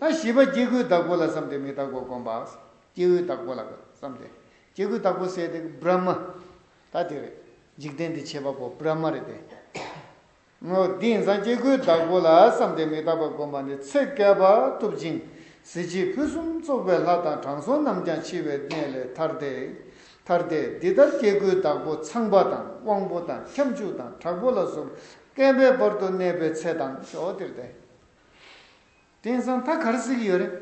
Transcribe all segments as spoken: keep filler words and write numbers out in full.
ད་བཞི་པ་སྐྱེ་དགུའི་བདག་པོ་ལ་བསམས་ཏེ་མི་རྟག་པར་བསྒོམ་པ། སྐྱེ་བོའི་བདག་པོ་ལ་བསམས་ཏེ། སྐྱེ་དགུའི་བདག་པོ་ཟེར་དེ་བྷྲ་མ། ད་དེ་རེད། འཇིག་རྟེན་འདི་བྱེད་པ་པོ་བྷྲ་མ་རེད་དེ། འོ་འདི་ཡིན་ཙང་སྐྱེ་དགུའི་བདག་པོ་ལ་བསམས་ཏེ་མི་རྟག་པར་བསྒོམ་པ་ནི་ཚེ་བསྐལ་པ་ཐུབ་ཅིང་གཟི་བརྗིད་ཕུན་སུམ་ཚོགས་པའི་ལྷ་དང་དྲང་སྲོང་རྣམས་ཀྱང་འཆི་བའི་གནས་ལས་ཐར་ཏེ། ཐར་ཏེ་འདི་ལྟར་སྐྱེ་དགུའི་བདག་པོ་ཚངས་པ་དང་དབང་པོ་དང་ཁྱབ་འཇུག་དང་དྲག་པོ་ལ་སོགས་བསྐལ་པའི་བར་དུ་གནས་པའི་ཚེ་དང་ཞོ་དེར་ཏེ། དེང་སང་ད་ག་རེ་ཟེར་གྱི་ཡོད་རེད།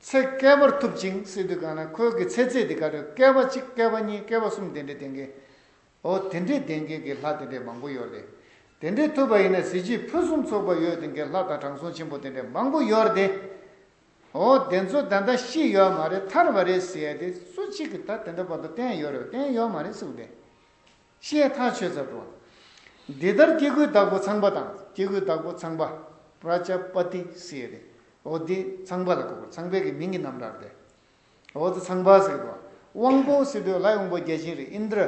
ཚེ་བསྐལ་པར་ཐུབ་ཅིང་ཟེར་དུས་གང་ན་ཁོའི་གི་ཚེ་ཚད་དེ་ག་རེ། བསྐལ་པ་གཅིག་བསྐལ་པ་གཉིས་བསྐལ་པ་གསུམ་དེ་འདྲའི་ལྡན་མཁན། འོ་དེ་འདྲའི་ལྡན་མཁན་གྱི་ལྷ་དེ་འདྲའི་མང་པོ་ཡོད་རེད། དེ་འདྲའི་ཐུབ་པ་ཡིན་ན་གཟི་བརྗིད་ཕུན་སུམ་ཚོགས་པ་ཡོད་མཁན་གྱི་ལྷ་དང་དྲང་སྲོང་ཆེན་པོ་དེ་འདྲའི་མང་པོ་ཡོད་རེད། འོ་དེ་ཚོ་ད་ལྟ་ཤི་ཡོད་མ་རེད། ཐར་བ་རེད་ཟེར་ཡ་དེ་སུ་གཅིག་གིས་ད་དེ་འདྲ་བར་དུ་བསྟན་ཡོད་རེད། བསྟན་ཡོད་མ་རེད་ཟེར་བ་དེ། ཤེས་ཐག་ཆོད་ཚར་འགྲོ། འདི་ལྟར་སྐྱེ་དགུའི་བདག་པོ་ཚངས་པ་དང་། སྐྱེ་དགུའི་བདག་པོ་ཚངས་པ། པྲ་ཛཱ་པ་ཏི་ཟེར་ཡ་དེ། འོ་འདི་ཚངས་པ་ལ་གོ་དགོས། ཚངས་པའི་གི་མིང་གི་རྣམ་གྲངས་རེད། འོ་འདི་ཚངས་པ་ཟེར་གི་འདུག། དབང་པོ་ཟེར་དུས་ལྷའི་དབང་པོ་བརྒྱ་བྱིན་རེད། ཨིནྡྲ།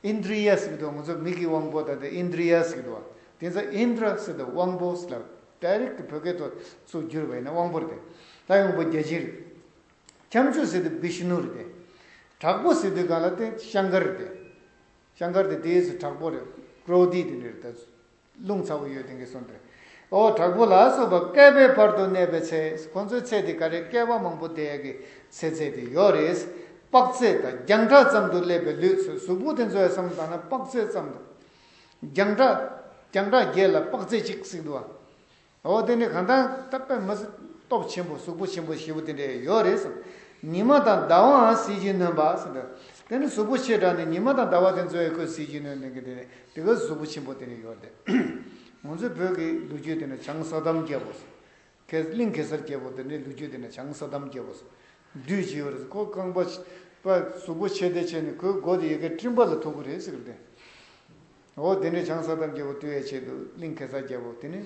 ཨིནྡྲི་ཡ་ཟེར་གི་འདུག། ང་ཚོ་མིག་གི་དབང་པོ་དང་དེ་ཨིནྡྲི་ཡ་ཟེར་གི་འདུག། དེ་ཚོ་ཨིནྡྲ་ཟེར་དུས་དབང་པོ་ཟེར་ལ། ཌའི་རེག་ཊི་བོད་སྐད་ཐོག་ཚུར་བསྒྱུར་བ་ཡིན་ན་དབང་པོ་རེད་དེ། ལྷའི་དབང་པོ་བརྒྱ་བྱིན་རེད། ཁྱབ་འཇུག་ཟེར་དུས་བི་ཤུ་ནུ་རེད་དེ། དྲག་པོ་ཟེར་དུས་གང་ལ་དེ་ཤང་ཀར་རེད་དེ། ཤང་ཀར་དེ་དེའི་སུ་དྲག་པོ་རེད། ཀྲོ་དྷི་དེ་འདྲ་རེད་དེ། རླུང་ཚ་བོ་ཡོད་དེ་འགའི་སོང་དེ། འོ་དྲག་པོ་ལ་སོགས་པ་བསྐལ་པའི་བར་དུ་གནས་པའི་ཚེ། ཁོང་ཚོའི་ཚེ་དེ་ག་རེ་བསྐལ་པ་མང་པོ་བསྡད་ཡ་གི་ཚེ་ཚད་དེ་ཡོད་རེད། དཔག་ཚད་དང་རྒྱང་གྲགས་ཙམ་དུ་སླེབས་པའི་ལུས་སུ། གཟུགས་པོ་དེ་ཚོ་ཡ་བསམ་བློ་བཏང་ན་དཔག་ཚད་ཙམ་དུ། རྒྱང་གྲགས། རྒྱང་གྲགས་བརྒྱད་ལ་དཔག་ཚད་གཅིག་ཟེར་འདུག་བ། འོ་དེ་ནི་གང་ལྟར་ད་དཔེ་མི་སྲིད་སྟོབས་ཆེན་པོ། གཟུགས་པོ་ཆེན་པོ་ཞེ་པོ་དེ་འདྲ་ཡོད་རེད་ཟེར། ཉི་མ་དང་ཟླ་བའང་ཟིལ་གྱིས་གནོན་པ་ཟེར་འདུག། དེ་ནི་གཟུགས་པོ་ཆེ་དྲགས་ནས་ཉི་མ་དང་ཟླ་བ་དེ་ཚོ་ཡང་ཁོས་ཟིལ་གྱིས་གནོན་ནས་གི་དེ་ནི་དེ་ག་གཟུགས་པོ་ཆེན་པོ་དེ་ནི་ཡོད་རེད། ང་ཚོའི་བོད་ཀྱི་ལོ་རྒྱུས་དེ་ནི་བྱང་ས་དམ་རྒྱལ་པོ་ཟེར། གེ- གླིང་གེ་སར་རྒྱལ་པོ་དེ་འདྲའི་ལོ་རྒྱུས་དེ་ནི་བྱང་ས་དམ་རྒྱལ་པོ་ཟེར། བདུད་ཅིག་ཡོད་རེད། ཁོ་རྐང་པ་པ་གཟུགས་པོ་ཆེ་དེ་བྱས་ནས་ཁོའི་མགོ་དེ་ཡ་གི་སྤྲིན་པ་ལ་ཐུག་གི་རེད་ཟེར་གི་རེད། འོ་དེ་འདྲའི་བྱང་ས་དམ་རྒྱལ་པོ་བཏུལ་ཡའི་ཆེད་དུ་གླིང་གེ་སར་རྒྱལ་པོ་དེ་ནི་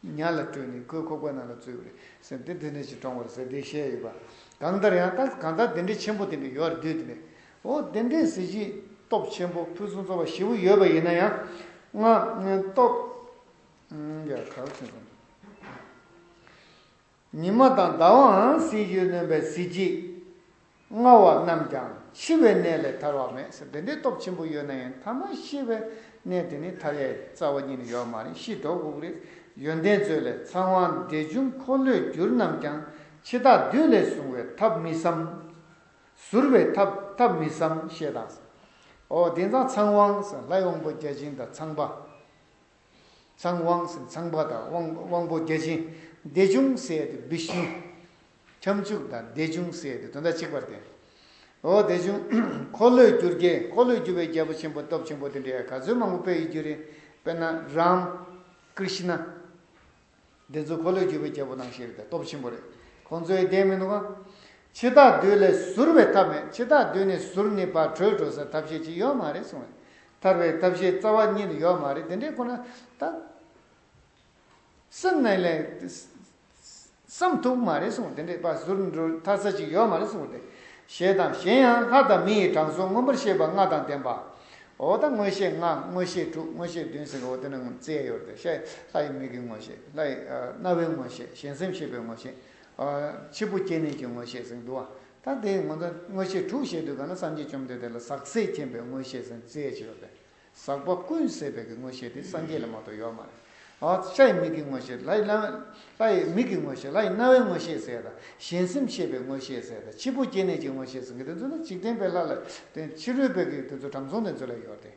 ཉ་ལ་སྤྲུལ་ནས་ཁོའི་ཁོག་པ་ནང་ལ་བཙུགས་པ་རེད་ཟེར། དེ་དེ་འདྲ་ཞིག་བཀྲོངས་པ་རེད་ཟེར་དེ་བཤད་ཡོད་པ། གང་ལྟར་ཡང་ད་གང་ལྟར་དེ་འདྲའི་ཆེན་པོ་དེ་འདྲ་ཡོད་རེད། བདུད་དེ་འདྲ། འོ་དེ་འདྲའི་གཟི་བརྗིད་སྟོབས་ཆེན་པོ་ཕུན་སུམ་ཚོགས་པ་ཞེ་པོ་ཡོད་པ་ཡིན་ན་ཡང་། ང་སྟོབས། ཡ་ག་རེ་བྱས་སོང་། ཉི་མ་དང་ཟླ་བའང་ཟིལ་གྱིས་གནོན་པའི་གཟི་བརྗིད་མངའ་བ་རྣམས་ཀྱང་འཆི་བའི་གནས་ལས་ཐར་བ་མེད་ཟེར། དེ་འདྲའི་སྟོབས་ཆེན་པོ་ཡོད་ན་ཡང་ཐ་མ་ཤི་བའི་གནས་དེ་ནི་ཐར་ཡའི་རྩ་བ་ཉིད་ནས་ཡོད་མ་རེད། ཤི་འགྲོ་དགོས་ཀྱི་རེད། ཡོན་ཏན་མཛོད་ལས། ཚངས་དབང་བདེ་འབྱུང་འཁོར་ལོས་སྒྱུར་རྣམས་ཀྱང་། འཆི་བདག་བདུད་ལས་བཟུང་བའི་ཐབས་མི་བསམ། ཟུར་བའི་ཐབས་ཐབས་མི་བསམ་ཞེས་དང་། འོ་དེང་སང་ཚངས་དབང་ཟེར་ལྷའི་དབང་པོ་བརྒྱ་བྱིན་དང་ཚངས་པ། ཚངས་དབང་ཟེར་ཚངས་པ་དང་དབང་དབང་པོ་བརྒྱ་བྱིན། བདེ་འབྱུང་ཟེར་ཡ་དེ་བི་ཤནུ། ཁྱབ་འཇུག་དང་བདེ་འབྱུང་ཟེར་ཡ་དེ་དོན་དག་གཅིག་པ་རེད། འོ་བདེ་འབྱུང་། འཁོར་ལོས་སྒྱུར་རྒྱལ། འཁོར་ལོས་སྒྱུར་བའི་རྒྱལ་པོ་ཆེན་པོ་སྟོབས་ཆེན་པོ་དེ་འདྲའི་ག་ཚོད་མང་པོ་དཔེ་ཡི་རྒྱུ་རེད། དཔེར་ན་རཱམ། ཀྲི་ཤི་ན། དེ་ཚོ་འཁོར་ལོས་སྒྱུར་བའི་རྒྱལ་པོ་ནང་བཞིན་རེད་དེ། སྟོབས་ཆེན་པོ་རེད། ཁོང་ཚོའི་བདེན་མི་འདུག་ག། འཆི་བདག་བདུད་ལས་ཟུར་བའི་ཐབས་མེད། འཆི་བདག་བདུད་ནས་ཟུར་ནས་ཕར་བྲོས་འགྲོ་སའི་ཐབས་ཤེས་ཅིག་ཡོད་མ་རེད་གསུངས། ཐར་བའི་ཐབས་ཤེས་རྩ་བ་ཉིད་ནས་ཡོད་མ་རེད། དེ་འདྲའི་ཁོ་ན་ད་སེམས་ནང་ལ་བསམ་ཐུབ་མ་རེད་གསུངས། དེ་འདྲའི་ཕར་ཟུར་འགྲོ་ཐར་ས་ཅིག་ཡོད་མ་རེད་གསུངས་ཏེ། ཞེས་དང་། གཞན་ཡང་ལྷ་དང་མི་ཡི་དྲང་སྲོང་མངོན་པར་ཤེས་པ་ལྔ་དང་ལྡན་པ། འོ་ད་མངོན་ཤེས་ལྔ། མངོན་ཤེས་དྲུག། མངོན་ཤེས་བདུན་ཟེར་གི། འོ་དེ་ནི་བརྩི་ཡ་ཡོད་རེད་དེ། ཤ་ལྷ་ཡི་མིག་གི་མངོན་ཤེས། ལྷ་ཡི་ཨ་རྣ་བའི་མངོན་ཤེས། གཞན་སེམས་ཤེས་པའི་མངོན་ཤེས། ཨ་འཆི་འཕོ་སྐྱེ་གནས་ཀྱི་མངོན་ཤེས་ཟེར་གི་འདུག་བ། ད་དེ་ང་ཚོ་མངོན་ཤེས་དྲུག་བཤད་དུས་ག་ན་སངས་རྒྱས་བཅོམ་ལྡན་འདས་ལ་ཟག་ཟད་མཁྱེན་པའི་མངོན་ཤེས་ཟེར་བརྩི་ཡ་ཅིག་ཡོད་རེད། ཟག་པ་ཀུན་ཟད་པའི་གི་མངོན་ཤེས་དེ་སངས་རྒྱས་ལ་མ་གཏོགས་ཡོད་མ་རེད། ཨ་ཤ་ཡི་མིག་གི་མངོན་ཤེས། ལྷ་ཡི་རྣ་ལྷ་ཡི་མིག་གི་མངོན་ཤེས། ལྷ་ཡི་རྣ་བའི་མངོན་ཤེས་ཟེར་ཡ་དང་། གཞན་སེམས་ཤེས་པའི་མངོན་ཤེས་ཟེར་ཡ་དང་། འཆི་འཕོ་སྐྱེ་གནས་ཀྱི་མངོན་ཤེས་ཟེར་གི་དེ་ཚོ་ནི་འཇིག་རྟེན་པའི་ལྷ་ལ་དེ་ཕྱི་རོལ་པའི་གི་དེ་ཚོ་དྲང་སྲོང་དེ་ཚོ་ལ་ཡོད་དེ།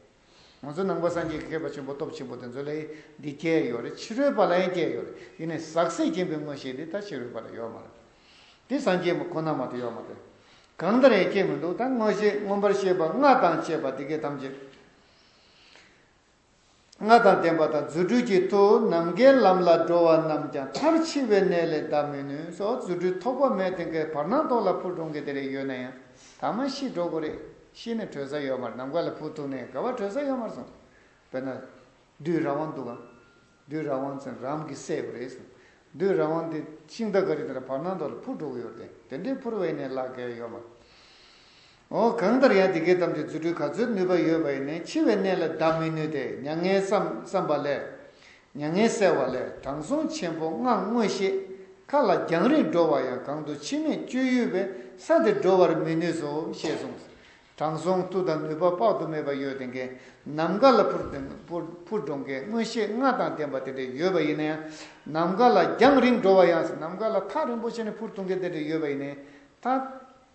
ང་ཚོ་ནང་པ་སངས་རྒྱས་ཀྱི་མཁས་པ་ཆེན་པོ་སྟོབས་ཆེན་པོ་དེ་ཚོ་ལ་འདི་སྐྱེས་ཡོད་རེད། ཕྱི་རོལ་པ་ལ་ཡང་སྐྱེས་ཡོད་རེད། ཡིན་ནའི་ཟག་ཟད་མཁྱེན་པའི་མངོན་ཤེས་དེ་ད་ཕྱི་རོལ་པ་ལ་ཡོད་མ་རེད། དེ་སངས་རྒྱས་མ་ཁོ་ན་མ་གཏོགས་ཡོད་མ་རེད། གང་ལྟར་ཡང་སྐྱེས་མི་འདུག། ད་མངོན་ཤེས་མངོན་པར་ཤེས་པ་ལྔ་དང་བཅས་པ་དེ་གའི་ཐམས་ཅད། ལྔ་དང་ལྡན་པ་དང་རྫུ་འཕྲུལ་གྱི་མཐུ། ནམ་མཁའི་ལམ་ལ་འགྲོ་བ་རྣམས་ཀྱང་། མཐར་འཆི་བའི་གནས་ལས་འདའ་མི་ནུས་སོ། རྫུ་འཕྲུལ་ཐོགས་པ་མེད་དེ་གའི་བར་སྣང་ཐོག་ལ་འཕུར་འགྲོ་མཁན་དེ་རེ་ཡོད་ན་ཡང་། ཐ་མ་ཤི་འགྲོ་དགོས་རེད། ཤི་ནས་བྲོས་ས་ཡོད་མ་རེད། ནམ་མཁའ་ལ་འཕུར་ཐུབ་ནས་ག་པར་བྲོས་ས་ཡོད་མ་རེད་གསུངས། དཔེར་ན། བདུད་ར་ཝན་འདུག་གམ། བདུད་ར་ཝན་ཚོ་རཱམ་གྱིས་བསད་པ་རེད་གསུངས། བདུད་ར་ཝན་དེ་ཤིང་རྟ་ག་རེ་དེ་ལ་བར་སྣང་ཐོག་ལ་འཕུར་འགྲོ་གི་ཡོད་རེད། དེ་འདྲའི་འཕུར་བའི་ནས་བརླག་གི་ཡོད་མ་རེད། འོ་གང་ལྟར་ཡང་དེ་གའི་ཐམས་ཅད་རྫུ་འཕྲུལ་ག་ཚོད་ནུས་པ་ཡོད་པ་ཡིན་ནའི་འཆི་བའི་གནས་ལ་འདའ་མི་ནུས་ཏེ། མྱ་ངན་བསམ་བསམ་པ་ལས། མྱ་ངན་བསལ་བ་ལས་དྲང་སྲོང་ཆེན་པོ་ལྔ་མངོན་ཤེས། མཁའ་ལ་རྒྱང་རིང་འགྲོ་བ་ཡང་། གང་དུ་འཆི་མེད་སྤྱོད་ཡུལ་བས། ས་དེར་འགྲོ་བར་མི་ནུས་སོ། ཞེས་གསུངས། དྲང་སྲོང་མཐུ་དང་ནུས་པ་དཔག་ཏུ་མེད་པ་ཡོད་མཁན་གྱི་ནམ་མཁའ་ལ་འཕུར་འཕུར་འཕུར་འགྲོ་མཁན་མངོན་ཤེས་ལྔ་དང་ལྡན་པ་དེ་འདྲ་ཡོད་པ་ཡིན་ན་ཡང་། ནམ་མཁའ་ལ་རྒྱང་རིང་འགྲོ་བ་ཡང་། ནམ་མཁའ་ལ་ཐག་རིང་པོ་བྱས་ནས་འཕུར་ཐུབ་མཁན་དེ་འདྲ་ཡོད་པ་ཡིན་ན་ཡང་། ད་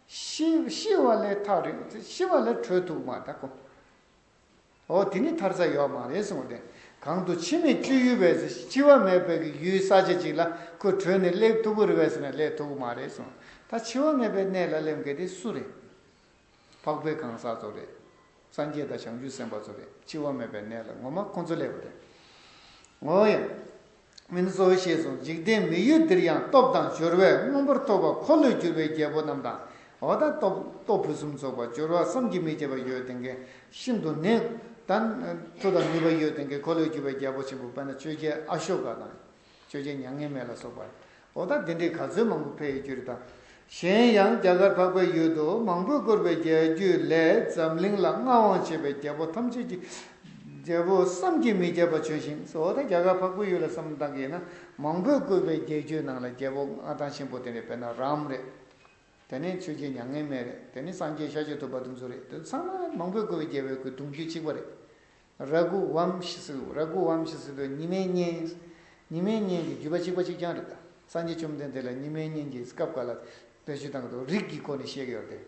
ཤི་ཤི་བ་ལས་ཐག་རིང་། ཤི་བ་ལས་བྲོས་ཐུབ་མ་ད་ཁོ། འོ་དེ་ནི་ཐར་ས་ཡོད་མ་རེད་གསུངས་ཏེ། གང་དུ་འཆི་མེད་སྤྱོད་ཡུལ་བས། འཆི་བ་མེད་པའི་གི་ཡུལ་ས་ཆ་ཅིག་ལ་ཁོ་བྲོས་ནས་སླེབས་ཐུབ་ཀྱི་རེད་པས་ཟེར་ན་སླེབས་ཐུབ་ཀྱི་མ་རེད་གསུངས། ད་འཆི་བ་མེད་པའི་གནས་ལ་སླེབས་མཁན་དེ་སུ་རེད། འཕགས་པའི་གང་ཟག་ཚོ་རེད། སངས་རྒྱས་དང་བྱང་ཆུབ་སེམས་དཔའ་ཚོ་རེད། འཆི་བ་མེད་པའི་གནས་ལ་ངོ་མ་ཁོང་ཚོ་སླེབས་པ་རེད། འོ་ཡ། མིན་གཙོ་བོ་ཞེས་གསུངས། འཇིག་རྟེན་མི་ཡུལ་འདིར་ཡང་སྟོབས་དང་འབྱོར་བས་མངོན་པར་ཐོབ་པ་འཁོར་ལོས་སྒྱུར་བའི་རྒྱལ་པོ་རྣམས་དང་། འོ་ད་སྟོབས་སྟོབས་ཕུན་སུམ་ཚོགས་པ་འབྱོར་བ་བསམ་གྱིས་མི་ཁྱབ་པ་ཡོད་མཁན་གྱི་ཤིན་ཏུ་ནས་ད་མཐུ་དང་ནུས་པ་ཡོད་མཁན་གྱི་འཁོར་ལོས་སྒྱུར་བའི་རྒྱལ་པོ་ཆེན་པོ་དཔེར་ན་ཆོས་རྒྱལ་ཨ་ཤོ་ཀ་དང་། ཆོས་རྒྱལ་མྱ་ངན་མེད་ལ་སོགས་པ། འོ་ད་དེ་འདྲའི་ག་ཚོད་མང་པོ་ཕེབས་ཡོད་རྒྱུ་རེད་ད། གཞན་ཡང་རྒྱ་གར་འཕགས་པའི་ཡུལ་དུ་མང་པོས་བཀུར་བའི་རྒྱལ་རྒྱུད་ལས། འཛམ་གླིང་ལ་མངའ་དབང་བྱེད་པའི་རྒྱལ་པོ་ཐམས་ཅད་ཀྱི་རྒྱལ་པོ་བསམ་གྱིས་མི་ཁྱབ་པ་བྱོན་ཞིང་། འོ་ད་རྒྱ་གར་འཕགས་པའི་ཡུལ་ལ་བསམ་བློ་བཏང་གི་ཡིན་ན་མང་པོས་བཀུར་བའི་རྒྱལ་རྒྱུད་ནང་ལ་རྒྱལ་པོ་མངའ་ཐང་ཆེན་པོ་དེ་འདྲ་དཔེར་ན་རཱམ་རེད། དེ་ནས་ཆོས་རྒྱལ་མྱ་ངན་མེད་རེད། དེ་ནས་སངས་རྒྱས་ཤཱཀྱ་ཐུབ་པ་དེ་ཚོ་རེད། དེ་ཚང་མ་མང་པོས་བཀུར་བའི་རྒྱལ་པོའི་གི་གདུང་རྒྱུད་གཅིག་པ་རེད། ར་གུ་ཝམ་ཤི་ཟེར། ར་གུ་ཝམ་ཤི་ཟེར་དུས་ཉི་མའི་གཉེན། ཉི་མའི་གཉེན་གྱི་བརྒྱུད་པ་གཅིག་པ་གཅིག་རྐྱང་རེད་ད། སངས་རྒྱས་བཅོམ་ལྡན་འདས་ལ་ཉི་མའི་གཉེན་གྱི་སྐབས་འགའ་ལ་བེད་སྤྱོད་བཏང་གི་འདུག་རིགས་ཀྱི་སྒོ་ནས་བཤད་ཀྱི་ཡོད་དེ།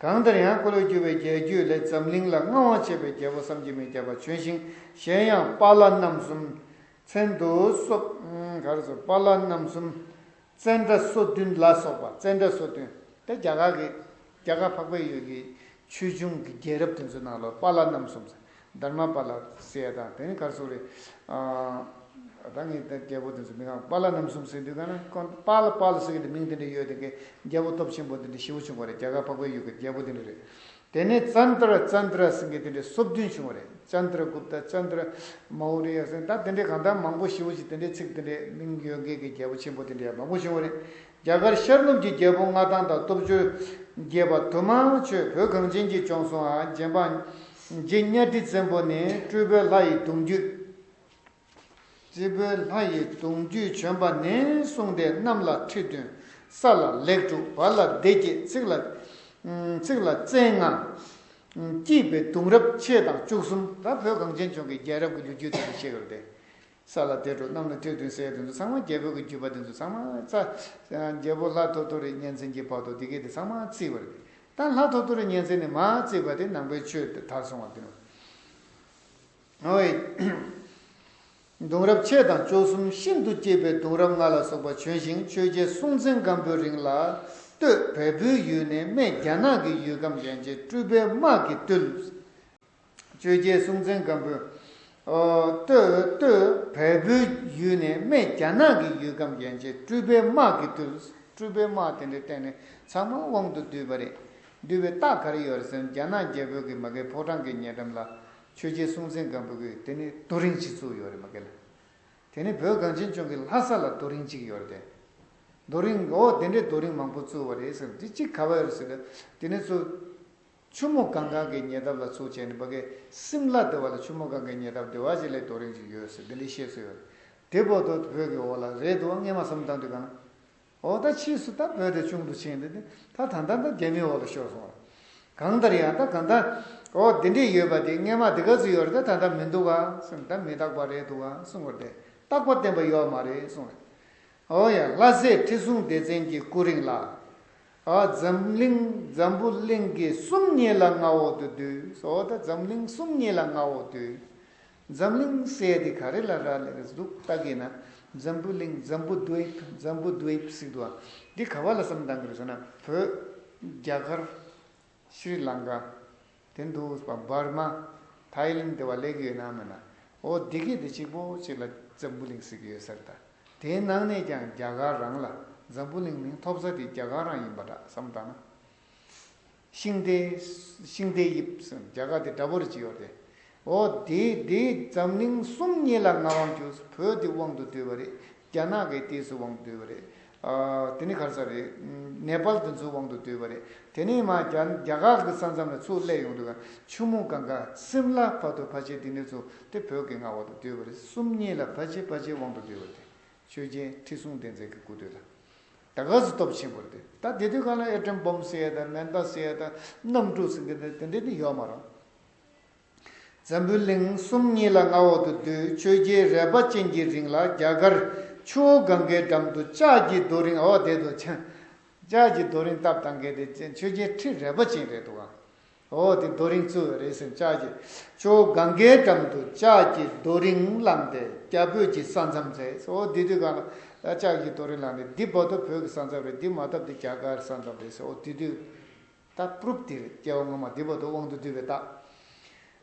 གང་ལྟར་ཡང་འཁོར་ལོས་སྒྱུར་བའི་རྒྱལ་རྒྱུད་ལས། འཛམ་གླིང་ལ་མངའ་དབང་བྱེད་པའི་རྒྱལ་པོ་བསམ་གྱིས་མི་ཁྱབ་པ་བྱོན་ཞིང་། གཞན་ཡང་དཔལ་ལྷ་རྣམ་གསུམ་མཚན་དུ་གསོལ། ག་རེ་ཟེར། དཔལ་ལྷ་རྣམ་གསུམ། ཙནྡྲ་སོ་བདུན་ལ་སོགས་པ། ཙནྡྲ་སོ་བདུན་དེ་རྒྱ་གར་གྱི་རྒྱ་གར་འཕགས་པའི་ཡུལ་གྱི་ཆོས་འབྱུང་གི་རྒྱལ་རབས་དེ་ཚོའི་ནང་ལ་དཔལ་ལྷ་རྣམ་གསུམ་ཟེར། དྷརྨ་པཱ་ལ་ཟེར་ཡ་དང་། དེ་ནི་ག་རེ་ཟེར་རེད། ཨ་ད་ངས་ད་རྒྱལ་པོ་དེ་ཚོ་མི་གང་དཔལ་ལྷ་རྣམ་གསུམ་ཟེར་དུས་ག་ན་ཁོང་དཔལ་དཔལ་ཟེར་གྱི་དེ་མིང་དེ་འདྲ་ཡོད་དེ་གི་རྒྱལ་པོ་སྟོབས་ཆེན་པོ་དེ་འདྲ་ཞེ་པོ་བྱུང་བ་རེད། རྒྱ་གར་འཕགས་པའི་ཡུལ་གྱི་རྒྱལ་པོ་དེ་འདྲ་རེད། དེ་ནས་ཙནྡྲ་ཙནྡྲ་ཟེར་མཁན་དེ་འདྲ་སོ་བདུན་བྱུང་བ་རེད། ཙནྡྲ་གུཔྟ། ཙནྡྲ་མའུ་རི་ཡ་ཟེར། ད་དེ་འདྲའི་གང་ལྟར་མང་པོ་ཞེ་པོ་ཅིག་དེ་འདྲའི་ཚིག་དེ་འདྲའི་མིང་ཡོད་མཁན་གྱི་རྒྱལ་པོ་ཆེན་པོ་དེ་འདྲའི་མང་པོ་བྱུང་བ་རེད། རྒྱ་གར་ཤར་ནུབ་ཀྱི་རྒྱལ་པོ་མངའ་ཐང་དང་སྟོབས་འབྱོར་རྒྱས་པ་དུ་མ་ཆོད་བོད་གངས་ཅན་གྱི་ལྗོངས་སུའང་རྗེ་འབངས་རྗེ་གཉའ་ཁྲི་བཙན་པོ་ནི་སྤྲུལ་པའི་ལྷ་ཡི་གདུང་རྒྱུད། སྤྲུལ་པའི་ལྷ་ཡི་གདུང་རྒྱུད་བྱོན་པ་ནས་བཟུང་སྟེ། གནམ་ལ་ཁྲི་བདུན། ས་ལ་ལེགས་དྲུག། བར་ལ་སྡེ་བརྒྱད། ཚེག་ལ་ཚེག་ལ་བཙན་ལྔ། སྐྱེས་པའི་གདུང་རབས་ཕྱེད་དང་བཅུ་གསུམ། ད་བོད་གངས་ཅན་ལྗོངས་ཀྱི་རྒྱལ་རབས་ཀྱི་ལོ་རྒྱུས་དེ་འདྲ་བཤད་ཡོད་རེད་དེ། ས་ལ་སྡེ་དྲུག། གནམ་ལ་ཁྲི་བདུན་ཟེར་དེ་ཚོ་ཚང་མ་རྒྱལ་པོ་གི་བརྒྱུད་པ་དེ་ཚོ་ཚང་མ་རྩ། རྒྱལ་པོ་ལྷ་ཐོ་ཐོ་རི་གཉན་བཙན་གྱི་བར་དུ་དེ་གས་དེ་ཚང་མ་བརྩིས་པ་རེད། ད་ལྷ་ཐོ་ཐོ་རི་གཉན་བཙན་ནས་མར་བརྩིས་པ་དེ་ནང་པའི་ཆོས་དེ་དར་སོང་བ་དེ་ནོ། ཨོའི། གདུང་རབས་ཕྱེད་དང་བཅུ་གསུམ་ཤིན་ཏུ་གཅེས་པའི་གདུང་རབས་ལྔ་ལ་སོགས་པ་བྱོན་ཞིང་། ཆོས་རྒྱལ་སྲོང་བཙན་སྒམ་པོའི་རིང་ལ་སྟོད་བལ་པོའི་ཡུལ་ནས་སྨད་རྒྱ་ནག་གི་ཡུལ་ཁམས་ཡན་ཆད་སྤྲུལ་པའི་དམག་གིས་བཏུལ། ཆོས་རྒྱལ་སྲོང་བཙན་སྒམ་པོའི། ཨོ། སྟོད་སྟོད་བལ་པོའི་ཡུལ་ནས་སྨད་རྒྱ་ནག་གི་ཡུལ་ཁམས་ཡན་ཆད་སྤྲུལ་པའི་དམག་གིས་བཏུལ། སྤྲུལ་པའི་དམག་དེ་འདྲའི་སྟེང་ནས་ཚང་མ་དབང་དུ་བསྡུས་པ་རེད། བསྡུས་པའི་རྟགས་ག་རེ་ཡོད་རེད་ཟེར་ན། རྒྱ་ནག་རྒྱལ་པོ་གི་མ་གི་ཕོ་བྲང་གི་ཉེ་འགྲམ་ལ། ཆོས་རྒྱལ་སྲོང་བཙན་སྒམ་པོ་གིས་དེ་ནི་རྡོ་རིང་གཅིག་བཙུགས་ཡོད་རེད་མ་གི་ལ། དེ་ནི་བོད་གངས་ཅན་ལྗོངས་ཀྱི་ལྷ་ས་ལ་རྡོ་རིང་གཅིག་ཡོད་རེད་དེ། རྡོ་རིང་། འོ་དེ་འདྲའི་རྡོ་རིང་མང་པོ་བཙུགས་པ་རེད་ཟེར། དེ་གཅིག་ག་བ་ཡོད་རེད་ཟེར་ན། དེ་ནི་ཚུར་ཆུ་མོ་གངྒཱ་གི་ཉེ་འདབས་ལ་ཚུར་བྱས་ནས་མ་གི་སིམ་ལ་དེ་བ་ལ། ཆུ་མོ་གངྒཱའི་ཉེ་འདབས་དེ་བ་ཅིག་ལ་རྡོ་རིང་ཅིག་ཡོད་ཟེར། དེ་འདྲའི་བཤད་སྲོལ་ཡོད་རེད། དེ་བར་དུ་བོད་ཀྱི་འོག་ལ་རེད་འདུག་བ། སྔས་མ་བསམ་བཏང་དུས་ག་ན། འོ་ད་ཕྱིས་སུ་ད་བོད་དེ་ཆུང་དུ་ཕྱིན་ཏེ། ད་ད་ལྟ་ད་རྒྱ་མིའི་འོག་ལ་ཤོར་སོང་བ། གང་ལྟར་ཡང་ད་གང་ལྟར། འོ་དེ་འདྲས་ཡོད་པ་དེ་སྔས་མ་དེ་ག་ཚོད་ཡོད་རེད། ད་ད་ལྟ་མི་འདུག་ག་གསུངས། ད་མི་རྟག་པ་རེད་འདུག་ག་གསུངས་པ་རེད། རྟག་པ་བརྟན་པ་ཡོད་མ་རེད་གསུངས་རེད། འོ་ཡ། ལྷ་སྲས་ཁྲི་སྲོང་ལྡེ་བཙན་གྱི་སྐུ་རིང་ལ། ཨ། འཛམ་གླིང་། འཛམ་བུ་གླིང་གི་སུམ་གཉིས་ལ་མངའ་འོག་ཏུ་བསྡུས། འོ་ད་འཛམ་གླིང་སུམ་གཉིས་ལ་མངའ་འོག་བསྡུས། འཛམ་གླིང་ཟེར་དེ་ག་རེ་ལ་རག་ལས་ཀྱི་འདུག་ལྟ་གི་ན། འཛམ་བུ་གླིང་། འཛམ་བུ་དབྱིབས། འཛམ་བུ་དབྱིབས་ཟེར་འདུག་ཨ། འདི་ག་བ་ལ་བསམ་བཏང་གི་རེད་ཟེར་ན། བོད། རྒྱ་གར། ཤྲི་ལང་ཀ། དེ་འདུག་པ། འབར་མ། ཐའི་ལེན་དེ་བ་སླེབས་ཀྱི་ཡོད་ན་མེད་ན། འོ་འདི་གི་དེ་གཅིག་པོ་གཅིག་ལ་འཛམ་བུ་གླིང་ཟེར་གྱི་ཡོད་ས་རེད་ད། དེའི་ནང་ནས་ཀྱང་རྒྱ་གར་རང་ལ་འཛམ་བུ་གླིང་མིང་ཐོབ་ས་དེ་རྒྱ་གར་རང་ཡིན་པ་འདྲ་བསམ་བཏང་ན། ཤིང་རྟའི། ཤིང་རྟའི་དབྱིབས་ཟེར། རྒྱ་གར་དེ་འདྲ་པོ་རེ་ཅིག་ཡོད་རེད། འོ་དེ་དེ་འཛམ་གླིང་སུམ་གཉིས་ལ་མངའ་དབང་བྱུང་། བོད་དེ་དབང་དུ་བསྡུས་པ་རེད། རྒྱ་ནག་གི་ཏོག་ཙམ་དབང་དུ་བསྡུས་པ་རེད། ཨ། དེ་ནི་ག་རེ་ཟེར་རེད། ནེ་པཱལ་དེ་ཚོའི་དབང་དུ་བསྡུས་པ་རེད། དེ་ནས་མར་རྒྱ། རྒྱ་གར་གྱི་ས་མཚམས་ལ་ཚུར་སླེབས་ཡོང་དུས་ཆུ་མོ་གངྒཱ་སིམ་ལ་བར་དུ་ཕལ་ཆེར་དེ་ནས་ཚུར་དེ་བོད་ཀྱི་མངའ་འོག་ཏུ་བསྡུས་པ་རེད། སུམ་གཉིས་ལ་ཕལ་ཆེར་ཕལ་ཆེར་དབང་དུ་བསྡུས་པ་རེད། ཆོས་རྒྱལ་ཁྲི་སྲོང་ལྡེ་བཙན་གྱི་སྐུ་དུས་ལ། ད་ག་ཚོད་སྟོབས་ཆེན་པོ་རེད་དེ། ད་དེ་དུས་གང་ལ་ཨེ་ཊམ་བོམ་ཟེར་ཡ་དང་མེ་མདའ་ཟེར་ཡ་དང་གནམ་གྲུ་ཟེར་མཁན་དེ་དེ་འདྲ་ནི་ཡོད་མ་རེད། འཛམ་བུའི་གླིང་གསུམ་གཉིས་ལ་མངའ་འོག་ཏུ་བསྡུས། ཆོས་རྒྱལ་རལ་པ་ཅན་གྱི་རིང་ལ་རྒྱ་གར་ཆུ་བོ་གངྒཱའི་འགྲམ་དུ་ལྕགས་ཀྱི་རྡོ་རིང་འོག་དེ་དུ་ཆ། ལྕགས་ཀྱི་རྡོ་རིང་བཏབ་བཏང་མཁན་དེ་ཆོས་རྒྱལ་ཁྲི་རལ་པ་ཅན་རེད་འདུག་ག་འོ་དེ་རྡོ་རིང་བཙུགས་རེད་ཟེར། ལྕགས་ཀྱི་ཆུ་བོ་གངྒཱའི་འགྲམ་དུ་ལྕགས་ཀྱི་རྡོ་རིང་བསླངས་ཏེ་རྒྱ་བོད་ཀྱི་ས་མཚམས་མཛད། འོ་དེ་དུས་གང་ལ་ལྕགས་ཀྱི་རྡོ་རིང་བསླངས་ཏེ་འདི་བར་དུ་བོད་ཀྱི་ས་མཚམས་རེད། འདི་མ་བཏབ་དེ་རྒྱ་གར་ས་མཚམས་རེད་ཟེར། འོ་དེ་དུས་ད་པུ་རུབ་དེ་རེད། སྐྱེ་བ་སྔོན་མ་འདི་བར་དུ་དབང་དུ་བསྡུས་པའི་རྟགས།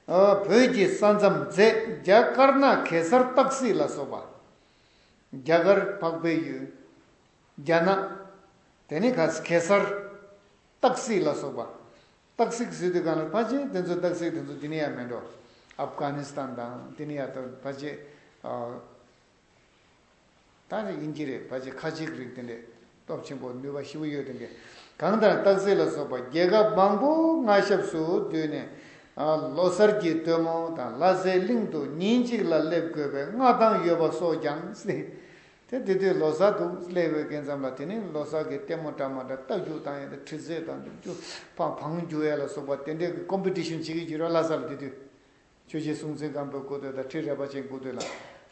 ཨ། བོད་ཀྱི་ས་མཚམས་མཛད། རྒྱ་དཀར་ནག་གེ་སར་སྟག་གཟིག་ལ་སོགས་པ། རྒྱ་གར་འཕགས་པའི་ཡུལ། རྒྱ་ནག་དེ་ནི་ག་གེ་སར་སྟག་གཟིག་ལ་སོགས་པ། སྟག་གཟིག་ཟེར་དུས་གང་ལ་ཕལ་ཆེར་དེ་ཚོ་སྟག་གཟིག་དེ་ཚོ་དེ་ནི་ཡང་མེད་འགྲོ། ཨབ་གྷ་ནི་སི་ཐན་དང་དེ་ནི་ཡང་ཕལ་ཆེར། ཨ། ད་ནི་ཡིན་གྱི་རེད། ཕལ་ཆེར་ཁ་ཆེའི་རིགས་དེ་འདྲས་སྟོབས་ཆེན་པོ་ནུས་པ་ཞེ་པོ་ཡོད་དེ་འདྲས། གང་ལྟར་སྟག་གཟིག་ལ་སོགས་པ་རྒྱལ་ཁབ་མང་པོ་མངའ་ཞབས་སུ་བསྡུས་ནས། ཨ། ལོ་གསར་གྱི་སྟོན་མོ་དང་ལྷ་སའི་གླིང་དུ་ཉིན་གཅིག་ལ་སླེབས་དགོས་པའི་མངའ་ཐང་ཡོད་པ་སོགས་ཀྱང་། དེ་དེ་དུས་ལོ་གསར་དུ་སླེབས་པའི་སྐབས་ཙམ་ལ་དེ་ནི་ལོ་གསར་གྱི་ལྟད་མོ་འདྲ་མ་འདྲ་རྟ་རྒྱུག་བཏང་ཡ་དང་ཁྲི་རྩེད་དང་རྒྱུག་བང་རྒྱུག་ཡ་ལ་སོགས་པ་དེ་འདྲས་ཀྱི་ཀོམ་པི་ཊི་ཤན་བྱེད་ཀྱི་ཡོད་རེད། ལྷ་ས་ལ་དེ་དུས། ཆོས་རྒྱལ་སྲོང་བཙན་སྒམ་པོའི་སྐུ་དུས་དང་ཁྲི་རལ་པ་ཅན་སྐུ་དུས་ལ།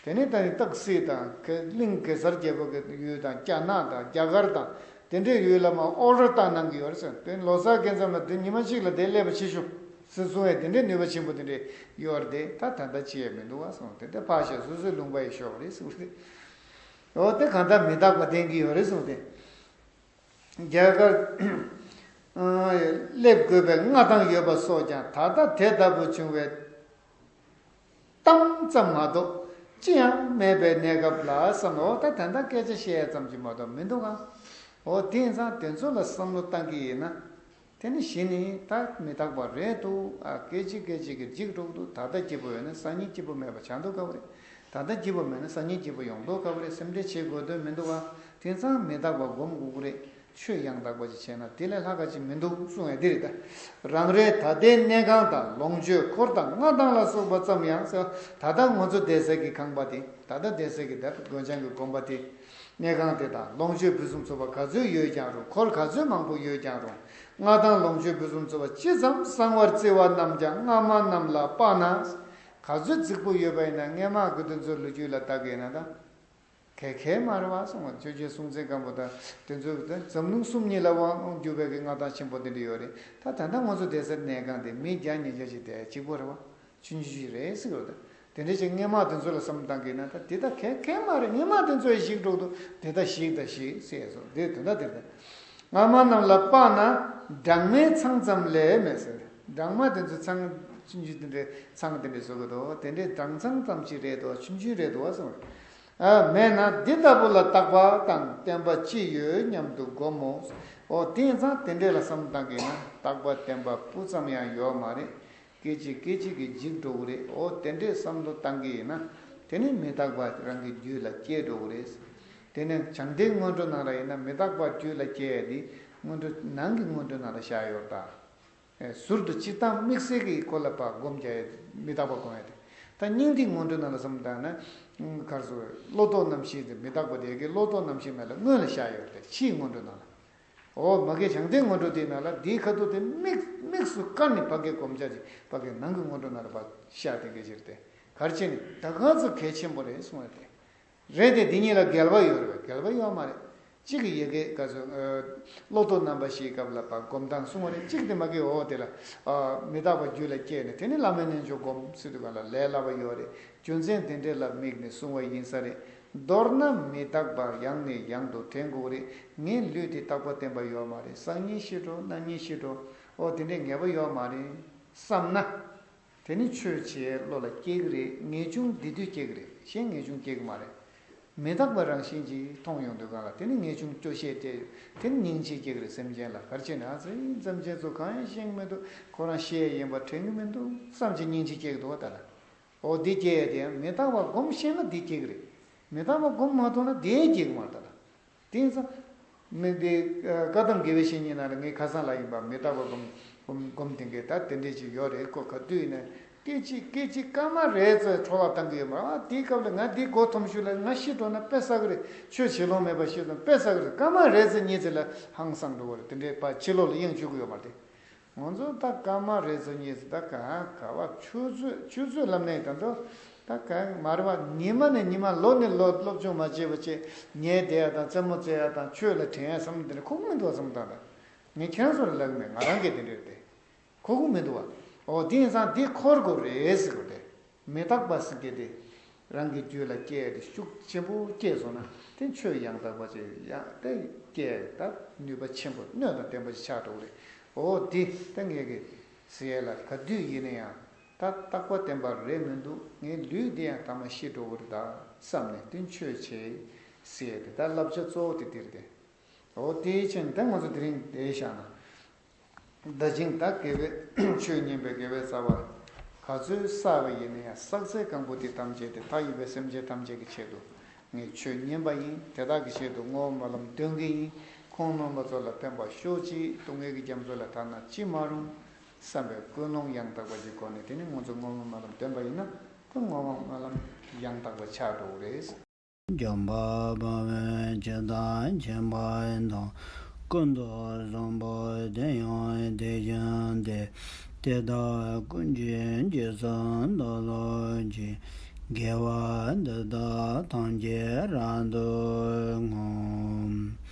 དེ་ནས་ད་ནི་སྟག་གཟིག་དང་གླིང་གེ་སར་རྒྱལ་པོ་གི་ཡུལ་དང་རྒྱ་ནག་དང་རྒྱ་གར་དང་དེ་འདྲའི་ཡུལ་ལ་མར་ཨོ་ཌར་བཏང་གནང་གི་ཡོད་རེད་ཟེར། དེ་ལོ་གསར་སྐབས་ཙམ་ལ་དེ་ཉི་མ་གཅིག་ལ་དེ་སླེབས་པ་ཆེ་ཤོས་ཟེར་གསུང་བས་དེ་འདྲའི་ནུས་པ་ཆེན་པོ་དེ་འདྲའི་ཡོད་རེད་དེ། ད་ད་ལྟ་ཅི་ཡང་མི་འདུག་བ་གསུངས། དེ་འདྲ་ཕར་བཞག་སོ་སོའི་ལུང་པ་ཡི་ཤོག་རེད་གསུངས་རེད། འོ་དེ་གང་ལྟར་མི་རྟག་པ་ལྡན་གྱི་ཡོད་རེད་གསུངས་ཏེ། རྒྱ་གར་སླེབས་དགོས་པའི་མངའ་ཐང་ཡོད་པ་སོགས་ཀྱང་ད་ལྟ་དེ་ལྟ་བུ་བྱུང་བའི་གཏམ་ཙམ་མ་གཏོགས་ཅི་ཡང་མེད་པའི་གནས་སྐབས་ལ་བསམ། འོ་ད་ད་ལྟ་སྐད་ཆ་བཤད་ཙམ་གྱིས་མ་གཏོགས་མི་འདུག་ག་འོ་དེ་ཡིན་ཙང་དེ་ཚོ་ལ་བསམ་བློ་བཏང་གི་ཡིན་ན། དེ་ནི་གཞི་ནས་ད་མི་རྟག་པ་རེད་འདུག་ཨ། སྐད་ཅིག་སྐད་ཅིག་གིས་འཇིག་འགྲོ་གི་འདུག་ད་ལྟ་སྐྱིད་པོ་ཡོད་ན་སང་ཉིན་སྐྱིད་པོ་མེད་པ་ཆགས་མདོག་ཁ་པོ་རེད། ད་ལྟ་སྐྱིད་པོ་མེད་ན་སང་ཉིན་སྐྱིད་པོ་ཡོང་མདོག་ཁ་པོ་རེད། སེམས་ཁྲལ་བྱེད་དགོས་དོན་མི་འདུག་ཨ། དེང་སང་མི་རྟག་པ་སྒོམ་དགོས་ཀྱི་རེད། ཆོས་ཡང་དག་པ་ཅིག་བྱས་ན་དེ་ལས་ལྷག་ག་ཅིག་མི་འདུག་གསུང་ཡ་འདི་རེད་ད། རང་རེའི་ད་ལྟའི་གནས་ཁང་དང་ལོངས་སྤྱོད་འཁོར་དང་མངའ་ཐང་ལ་སོགས་པ་ཙམ་ཡང་ཟེར། ད་ལྟ་ང་ཚོ་བསྡད་སའི་གི་ཁང་པ་དེ། ད་ལྟ་བསྡད་སའི་གི་ད་སྒོ་བྱང་གི་དགོན་པ་དེ། གནས་ཁང་དེ་དང་ལོངས་སྤྱོད་ཕུན་སུམ་ཚོགས་པ་ག་ཚོད་ཡོད་ཀྱང་རུང་། འཁོར་ག་ཚོད་མང་པོ་ཡོད་ཀྱང་རུང་། མངའ་ཐང་ལོངས་སྤྱོད་ཕུན་སུམ་ཚོགས་པ་ཇི་ཙམ་བསང་བར་བརྩི་བ་རྣམས་ཀྱང་སྔ་མ་རྣམས་ལ་དཔག་ན། ག་ཚོད་རྫིག་པོ་ཡོད་པ་ཡིན་ན་སྔས་མ་གི་དེ་ཚོའི་ལོ་རྒྱུས་ལ་བལྟ་གི་ཡིན་ན་ད། གལ་གལ་མ་རེད་བ་གསུངས་པ། ཆོས་རྒྱལ་སྲོང་བཙན་སྒམ་པོ་དང་དེ་ཚོའི་འཛམ་གླིང་གསུམ་གཉིས་ལ་དབང་བསྒྱུར་བའི་གི་མངའ་ཐང་ཆེན་པོ་དེ་འདྲ་ཡོད་རེད། ད་ད་ལྟ་ང་ཚོ་བསྡད་སའི་གནས་ཁང་དེ་མི་བརྒྱ་ཉིས་བརྒྱ་ཞིག་བསྡད་གཅིག་པོ་རེད་བ། ཆུང་ཆུང་ཞིག་རེད་ཟེར་གི་རེད། དེ་འདྲ་ཞིག་སྔས་མ་དེ་ཚོ་ལ་བསམ་བློ་བཏང་གི་ཡིན་ན་ད་དེ་ད་གལ་གལ་མ་རེད། སྔས་མ་དེ་ཚོ་ཡི་ཞིག་འགྲོ་འདུག་དེ་ད་ཞིག་ད་ཞིག་ཟེར་སོ། དེ་དོན་དག་དེ་རེད། སྔ་མ་རྣམས་ལ་དཔག་ན་སྦྲང་མའི་ཚང་ཙམ་ལས་མེད་ཟེར། སྦྲང་མ་དེ་ཚོ་ཚང་ཆུང་ཆུང་དེ་འདྲའི་ཚང་དེ་འདྲའི་བཟོ་གི་འདུག་དེ་འདྲའི་སྦྲང་ཚང་ཙམ་ཞིག་རེད་འདུག་ཆུང་ཆུང་རེད་འདུག་གསུངས། ཨ། མེད་ན་འདི་ལྟ་བུ་ལ་རྟག་པ་དང་བརྟན་པ་ཅི་ཡོད་སྙམ་དུ་སྒོམ་མོ། འོ་དེ་ཡིན་ཙང་དེ་འདྲས་ལ་བསམ་བློ་བཏང་གི་ཡིན་ན་རྟག་པ་བརྟན་པ་སྤུ་ཙམ་ཡང་ཡོད་མ་རེད། སྐད་ཅིག་སྐད་ཅིག་གིས་འཇིག་འགྲོ་གི་རེད། འོ་དེ་འདྲས་བསམ་བློ་བཏང་གི་ཡིན་ན་དེ་ནི་མི་རྟག་པ་རང་གི་རྒྱུད་ལ་སྐྱེས་འགྲོ་གི་རེད། དེ་ནས་བྱང་གཏེར་སྔོན་འགྲོ་ནང་ལ་ཡིན་ན་མི་རྟག་པ་རྒྱུད་ལ་སྐྱེ་ཡ་དེ་སྔོན་འགྲོ་ནང་གི་སྔོན་འགྲོ་ནང་ལ་བཞག་ཡོད་ད། ཟུར་དུ་སྤྱིར་བཏང་དམིགས་བསལ་གྱི་སྐོར་ལ་ཕར་སྒོམ་རྒྱག་མི་རྟག་པ་སྒོམ་ཡ་དེ། ད་སྙིང་ཐིག་སྔོན་འགྲོ་ནང་ལ་བསམ་བཏང་ན། གར་སོ། བློ་ལྡོག་རྣམ་བཞི་དེ་མི་རྟག་པ་དེ་གའི་བློ་ལྡོག་རྣམ་བཞི་མེད་ལ་སྔོན་ལ་བཞག་ཡོད་དེ་ཕྱིའི་སྔོན་འགྲོ་ནང་ལ། འོ་མ་གི་བྱང་གཏེར་སྔོན་འགྲོ་དེའི་ནང་ལ་དེའི་ཁ་ཐུག་དེ་དམིགས་དམིགས་སུ་བཀར་ནས་ཕ་གིའི་སྒོམ་བྱ་ཅིག་ཕ་གིའི་ནང་གི་སྔོན་འགྲོ་ནང་ལ་ཕར་བཞག་དེ་གའི་ཕྱིར་ཏེ། གར་བྱས་ནས་ད་ག་ཚོད་གལ་ཆེན་པོ་རེད་གསུངས་ཡོད་དེ། རེད་དེ་འདི་གཉིས་ལ་འགལ་བ་ཡོད་རེད་པས། འགལ་བ་ཡོད་མ་རེད། གཅིག་གི་ཡི་གེ་ག་ཚོད། བློ་ལྡོག་རྣམ་པ་བཞིའི་སྐབས་ལ་ཕར་སྒོམ་སྟངས་གསུང་བ་རེད། གཅིག་དེ་མ་གི་འོ་དེ་ལ། མི་རྟག་པ་རྒྱུད་ལ་སྐྱེས་ནས་དེ་ནི་བླ་མའི་རྣལ་འབྱོར་སྒོམ་ཟེར་དུས་ག་ལ་ལས་སླ་བ་ཡོད་རེད། རྒྱུ་མཚན་དེ་འདྲས་ལ་དམིགས་ནས་གསུང་བ་ཡིན་ས་རེད། མདོར་ན་མི་རྟག་པ་ཡང་ནས་ཡང་དུ་དྲན་དགོས་རེད། ངའི་ལུས་དེ་རྟག་པ་བརྟན་པ་ཡོད་མ་རེད། སང་ཉིན་ཤི་འགྲོ་གནངས་ཉིན་ཤི་འགྲོ། འོ་དེ་འདྲས་ངེས་པ་ཡོད་མ་རེད་བསམ་ན། དེ་ནི་ཆོས་བྱེད་བློ་ལ་སྐྱེ་གི་རེད། ངེས་འབྱུང་འདི་དུས་སྐྱེ་གི་རེད། གཞན་ངེས་འབྱུང་སྐྱེ་གི་མ་རེད། མི་རྟག་པ་རང་བཞིན་གྱིས་མཐོང་ཡོང་དུས་གང་ལ་དེ་ནི་ངེས་འབྱུང་སྐྱོ་ཤས་སྤྲད་ཡོད། དེ་ནི་སྙིང་རྗེ་སྐྱེ་གི་རེད། སེམས་ཅན་ལ་གར་བྱས་ན་ཨ་ཙི་བརྩམས་ཆེན་ཚོ་གང་ཡང་ཤེས་ཀྱི་མི་འདུག་ཁོ་རང་ཤེས་ཡ་ཡིན་པ་དྲན་གྱི་མི་འདུག་བསམ་གྱི་སྙིང་རྗེ་སྐྱེ་གི་འདུག་བ་ད་ལ། འོ་འདི་སྐྱེ་ཡ་དེ་ཡང་མི་རྟག་པ་སྒོམ་ཤེས་ན་འདི་སྐྱེ་གི་རེད། མི་རྟག་པ་སྒོམ་མ་ཐུབ་ན་དེ་སྐྱེ་གི་མ་རེད་ད་ལ། དེང་སང་། མི་འདི། བཀའ་གདམས་དགེ་བའི་བཤེས་གཉེན་ནང་ལ་ངའི་ཁ་སང་ལ་ཡིན་པ་མི་རྟག་པ་སྒོམ་སྒོམ་སྒོམ་དེ་འགའི་ད་དེ་འདྲས་ཅིག་ཡོད་རེད། ཁོ་ག་དུས་ཡིན་ན། སྐད་ཅིག་སྐད་ཅིག་སྐར་མ་རེ་ཙམ་འཕྲོ་བརླག་བཏང་གི་ཡོད་མ་རེད། ཨ་དེའི་སྐབས་ལ་ང་འདི་མགོ་འཐོམ་ཤུལ་ལ་ང་ཤི་འགྲོ་ན་དཔེ་བསགས་གི་རེད། ཆོས་བྱེད་ལོང་མེད་པ་ཤི་སོང་དཔེ་བསགས་གི་རེད། སྐར་མ་རེ་ཙམ་གཉིས་ཙམ་ལ་ཧང་སངས་འགྲོ་གི་རེད། དེ་འདྲའི་ཕར་ཕྱི་ལོགས་ལ་གཡེང་བཅུག་གི་ཡོད་མ་རེད། ང་ཚོ་ད་སྐར་མ་རེ་ཙམ་གཉིས་ཙམ་ད་གང་ག་བ་ཆུ་ཚོད་ཆུ་ཚོད་ལབ་ནས་ད་དུང་ད་གང་མ་རེད་བ། ཉི་མ་ནས་ཉི་མ་ལོ་ནས་ལོ་སློབ་སྦྱོང་མ་བྱས་པ་བྱས། ཉལ་བསྡད་ཡ་དང་རྩེད་མོ་རྩེ་ཡ་དང་ཆོས་ལ་དྲན་ཡ་བསམ་བློ་དེ་འདྲ་ཁུག་མི་འདུག་བསམ་བློ་བཏང་། ད་ངས་ཁྱེད་རང་ཚོ་ལ་ལབ་གི་མེད། ང་རང་གིས་དེ་འདྲ་རེད་དེ། ཁོ་ཁུག་མི་འདུག་བ། འོ་དེ་ཡིན་ཙང་འདི་འཁོར་དགོས་རེད་ཟེར་དགོས་ཏེ། མི་རྟག་པ་ཟེར་གྱི་དེ། རང་གི་རྒྱུད་ལ་སྐྱེ་དེ་ཤུགས་ཆེན་པོ་སྐྱེས་སོང་ན་དེ་ཆོས་ཡང་དག་པ་ཅིག་ཡང་དེ་སྐྱེ་ད་ནུས་པ་ཆེན་པོ་སྣོད་དང་ལྡན་པ་ཞིག་ཆགས་འགྲོ་གི་རེད། འོ་དེ་ད་ངས་གི་ཟེར་ཡ་ལ་ག་དུས་ཡིན་ན་ཡང་ད་རྟག་པ་བརྟན་པ་རེད་མི་འདུག་ངའི་ལུས་འདི་ཡང་ཐ་མ་ཤི་འགྲོ་གི་རེད་ད་བསམ་ནས་དེ་ཆོས་བྱེད་ཟེར་ཡ་དེ་ད་བསླབ་བྱ་གཙོ་བོ་དེ་དེ་རེད་དེ། འོ་དེའི་ཕྱིར་ད་ང་ཚོ་དེ་རིང་བསྡད་བཞག་ན། ད་ཅིང་ད་དགེ་བའི་ཆོས་ཉན་པའི་དགེ་བའི་རྩ་བ། ག་ཚོད་བསགས་པ་ཡིན་ན་ཡང་བསགས་ཚད་གང་པོ་དེ་ཐམས་ཅད་དེ་མཐའ་ཡས་པའི་སེམས་ཅན་ཐམས་ཅད་ཀྱི་ཆེད་དུ་ངས་ཆོས་ཉན་པ་ཡིན། དེ་དག་གི་ཆེད་དུ་བསྔོ་བ་སྨོན་ལམ་འདོན་གྱི་ཡིན། ཁོང་རྣམ་པ་ཚོ་ལ་ཕན་པ་ཤོག་ཅིག་སྡུག་བསྔལ་གྱི་རྒྱ་མཚོ་ལ་ཐར་ན་ཅི་མ་རུང་བསམ་པའི་ཀུན་སློང་ཡང་དག་པ་ཞིག་སྒོ་ནས་དེ་ནི་ང་ཚོ་བསྔོ་བ་སྨོན་ལམ་འདོན་པ་ཡིན་ན་ད་བསྔོ་བ་སྨོན་ལམ་ཡང་དག་པ་ཆགས་འགྲོ་གི་རེད། འཇམ་དཔལ་དཔའ་བོས་ཇི་ལྟར་མཁྱེན་པ་དང་། ཀུན་ཏུ་བཟང་པོ་དེ་ཡང་དེ་བཞིན་ཏེ། དེ་དག་ཀུན་གྱི་རྗེས་སུ་བདག་སློབ་ཅིང་། དགེ་བ་འདི་དག་ཐམས་ཅད་རབ་ཏུ་བསྔོ།